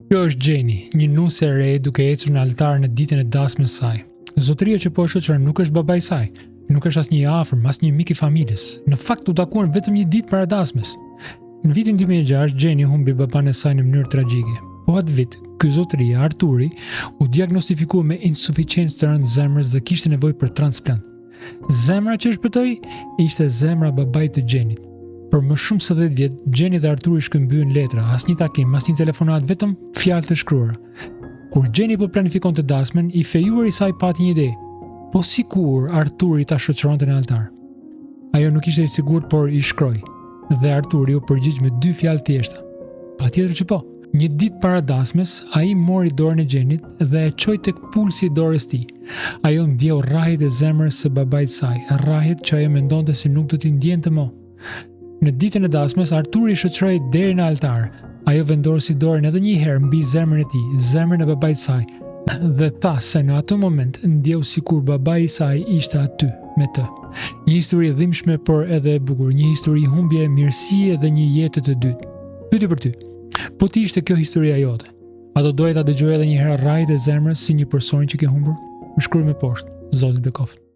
Kjo është Xheni, një nuse e re duke ecur në altar në ditën e dasmës së saj. Zotëria që po e shoqëron nuk është babai i saj, nuk është asnjë i afërm, asnjë mik i familjes. Në fakt u takuan vetëm një ditë para dasmës. Në vitin 2006, Xheni humbi babanë e saj në mënyrë tragjike. Po atë vit, ky zotëri, Arturi, u diagnostifikua me insuficiencë të rëndë zemrës dhe kishte nevojë për transplant. Zemra që shpëtoi ishte zemra e babait të Xhenit. Për më shumë se 10 vjet, Xheni dhe Arturi shkëmbyen letra, asnjë takim, asnjë telefonatë, vetëm fjalë të shkruara. Kur Xheni po planifikonte dasmën, i fejuari i saj pati një ide. Po sikur Arturi ta shoqëronte në altar. Ajo nuk ishte e sigurt, por i shkroi. Dhe Arturi u përgjigj me dy fjalë të thjeshta. Patjetër që po. Një ditë para dasmës, ai mori dorën e Xhenit dhe e çoi tek pulsi i dorës tij. Ajo ndjeu rrahjet e zemrës së babait të saj, rrahjet që ajo mendonte se nuk do t'i ndjente më. Në ditën e dasmës, Arturi e shoqëroi deri në altar. Ajo vendosi dorën edhe një herë mbi zemrën e tij, zemrën e babait të saj, dhe tha se në atë moment ndjeu sikur babai i saj ishte aty me të. Një histori e dhimbshme, por edhe e bukur, një histori humbje, mirësie dhe një jete të dytë. Pyetje për ty. Po të ishte kjo historia jote, a do doje ta dëgjoje edhe një herë rrahjet e zemrës së një personi që ke humbur? Më shkruaj më poshtë. Zoti të bekoftë.